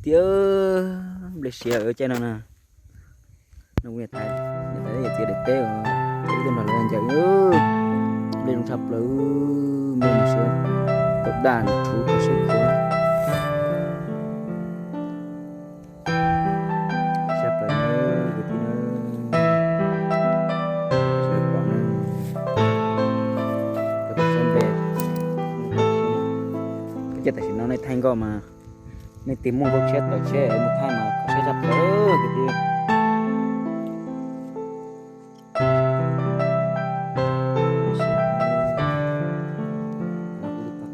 Yog nplej siav caij no na. No kuv niam tais, niam tais yawm txiv daim teb os, ib tug nrog lawv ncaws. Nplej zoo tshaj plaws, nplej zoo siab, tau daj nrhuv tau siab khuav. Tshaj plaws na, kwv tij na. Sawv daws pom na, cov tau saib nplej. Ces tam sim no nej thaij nkoj mas nej tig muaj npaum tshiab tawm tsheb mus thaij mas kho siab tshaj plaws kwv tij.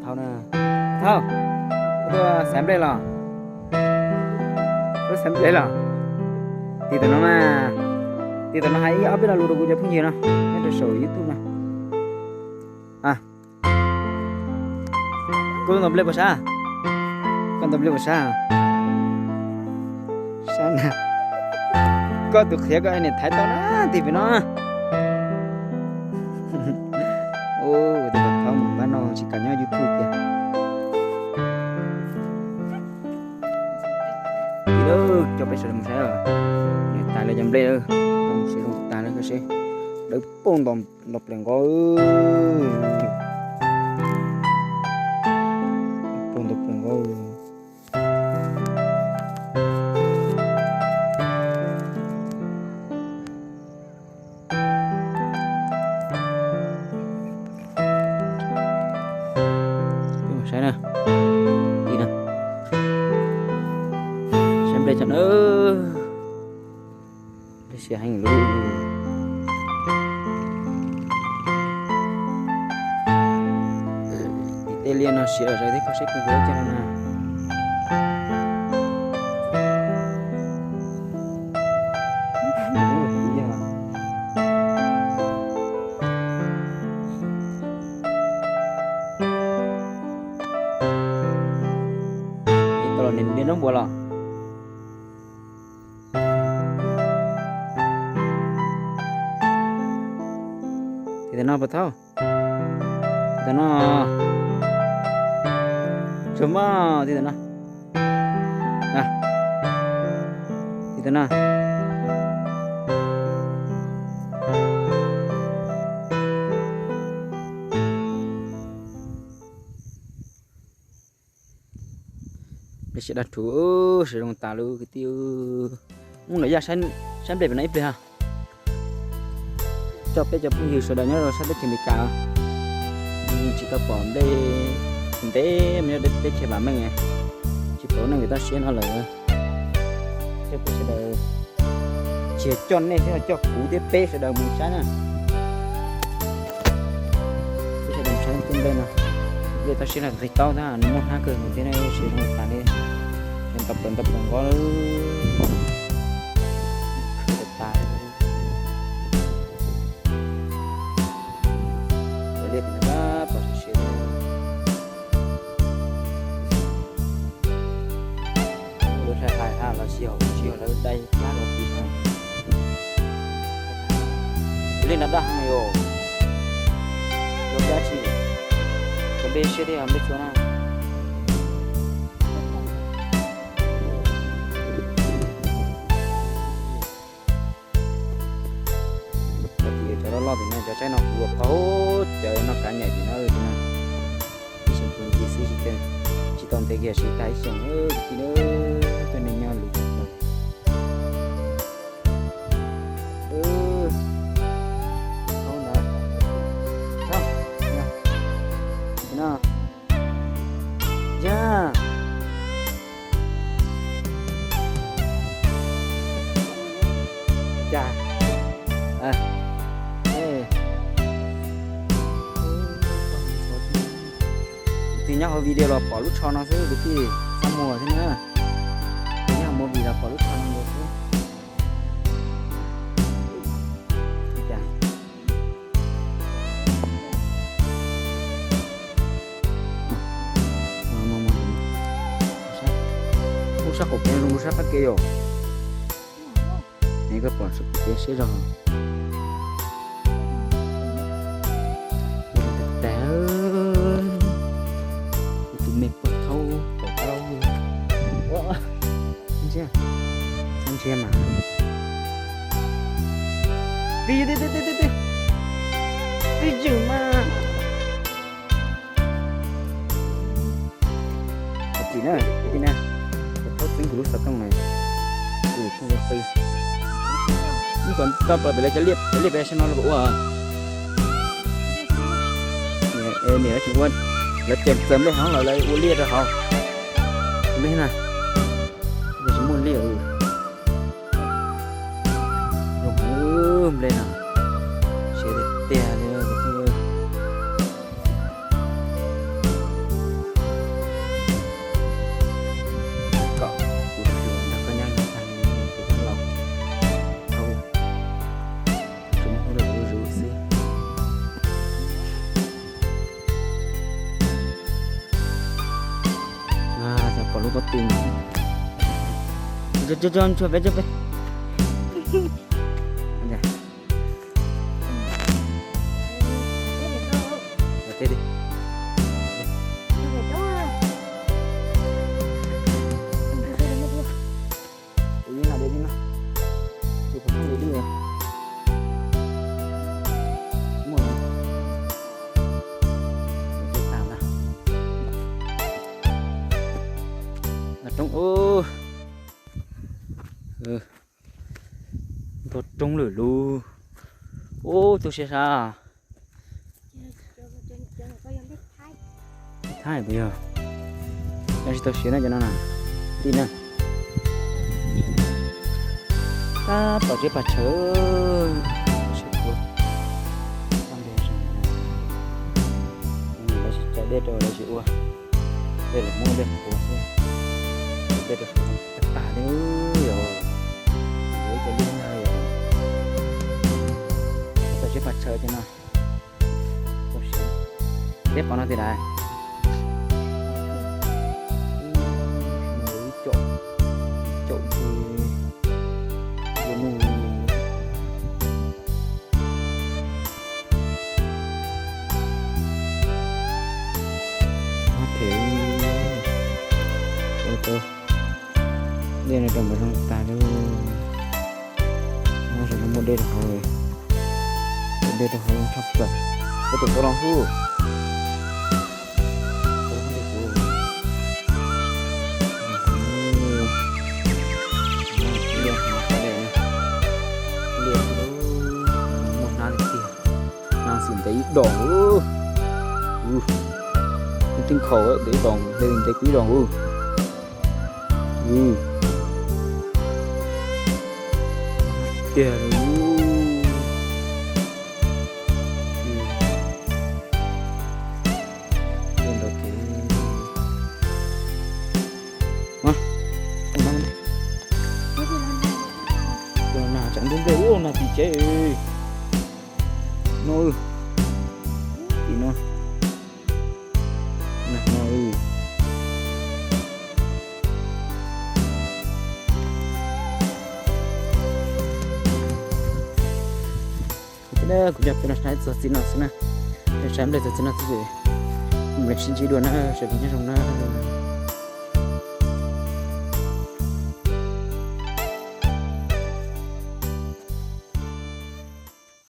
Thauj na, Thauj, koj tuaj xaiv nplej los? Tuaj xaiv nplej los? Tig tam no mas, tig tam no hais ib ob peb lo lus rau kuv cov phooj ywg no nyob rau saum YouTube no. Koj tuaj ntaus nplej puas sab? Koj ntaus nplej puas sab? Sab na. Koj tus qhiav koj niam thaiv tau na, tig pem no. Tus Thauj mus npab no tsis kam nyob YouTube tiag. Tig lawm, coj peb sawv daws mus saib niam tais lawv cov nplej, zoo tas lawm seb, dawb paug nto plaws nqo, paug nto plaws nqo. Saib na, saib nplej tso na. Nplej siav heev lawm. Tej liaj no siav zog thiab kho siab kawg nkaus cov no na. Tau los niam nraub npua los. Tig tam no puas thaub? Tig tam no. Tsuag mog, tig tam no. Tig tam no. Nplej siav daj rhuv, siav zoo tas lawm kwv tij. Mus lawm yaj saib nplej pem no ib pliag. Coj peb cov phooj ywg sawv daws nyob rau sab teb chaws Amelikas, tsis tau pom nplej ntev mas nyob teb chaws vam meej, tsis pom neeg toj siab no lawm. Coj peb sawv daws, tsis yog coj nej thiab, coj kuv thiab peb sawv daws mus saib na. Peb sawv daws mus saib tej nplej no, nplej toj siab los nqis taub tab nws muaj hnab kawg nkaus thiab, siav zoo tas li, nto plaws nto plaws nqo lawm. Khwv tas. Cov liaj tim no pom siav siav li. Lawv hais hais los tsis yog, tsis yog lawv dai plab los tim no. Cov liaj no daj heev yom. Cov dab tsi, cov nplej siab thiab nplej txhua na. Cov loj loj tim no cov tsaib no kuv ua qhov cov noj kav nyaim tim no no. Ib xyoos kuv nce xwb tsis tau ntev kiag siv tag ib xyoos kwv tij na, tuaj neeg nyob lus. No. Yog. Cas. Kwv tij nyob hauv video los pom lub tsho no xwb kwv tij, txhob muag thiab na. Kwv tij nyob hauv movie los pom lub tsho no xwb. Ub, sab qaum kev zoo, sab qab kev yom. Koj pom sab qaum kev siab zog. Tag, tus me pog thaub pom plaub. thiab. Txhob ntsia mas. Twb, twb, twb, twb, twb, twb ywm mas. Tim na, tim na, kuv thaub txeeb kuv lub xov tooj na, kuv thaub qw. Ib kom tau pom pem lawv cov liaj, cov liaj pem sab no los ua. Niam lawv tseem ua, lawv tseem txawm nplej hov los lawv ua liaj rau hauv. Nplej na, nplej tsis muaj liaj. Zoo heev nplej no, siav tiag tiag li. Kom kuv nrog koj nyob nyob tag li ces koj los thauj, tsuas muaj hnub lawm kuv zuj zus xwb. Cov pom lub pob tw no. Cov, cov, cov, ntsuag peb, ntsuag peb. Roob, nto roob lwm lub. Ub, tu siab sab. Thaib puas yog? Tsis tau siav na cov no na. Tij na. Tab tom tsev pag tshawv. Lawv tsis tso dej rau lawv tsis ua. Dej los muab dej qhuav xwb. Dej rau saum tag tag li yom. Yuav ib co liaj na yom. Tab tom tsev pag tshawv cov no. Teb qhov no tiag lawm. Ib caum, ib caum ces ua nuj. Them ua tau dej no rau npawg zoo tag lawm. No ces no muaj dej rau hauv, dej rau hauv zoo tshaj plaws. Ua tus tau loo hub. Liaj no, liaj no, muaj hnab tiag tiag. Hnab xwb ntev ib doos. Ub, ntev khaus ntev ib doos, ntev kuv ib doos. Tiag. Ua, ua na, tsam ntuj nplej ua na tim tsev no, tim no, na no. Kuv coj peb los saib txog txiv no xwb na, saib nplej txog txiv no xwb ces mus sib ntsib dua na, sawv daws nyob zoo na.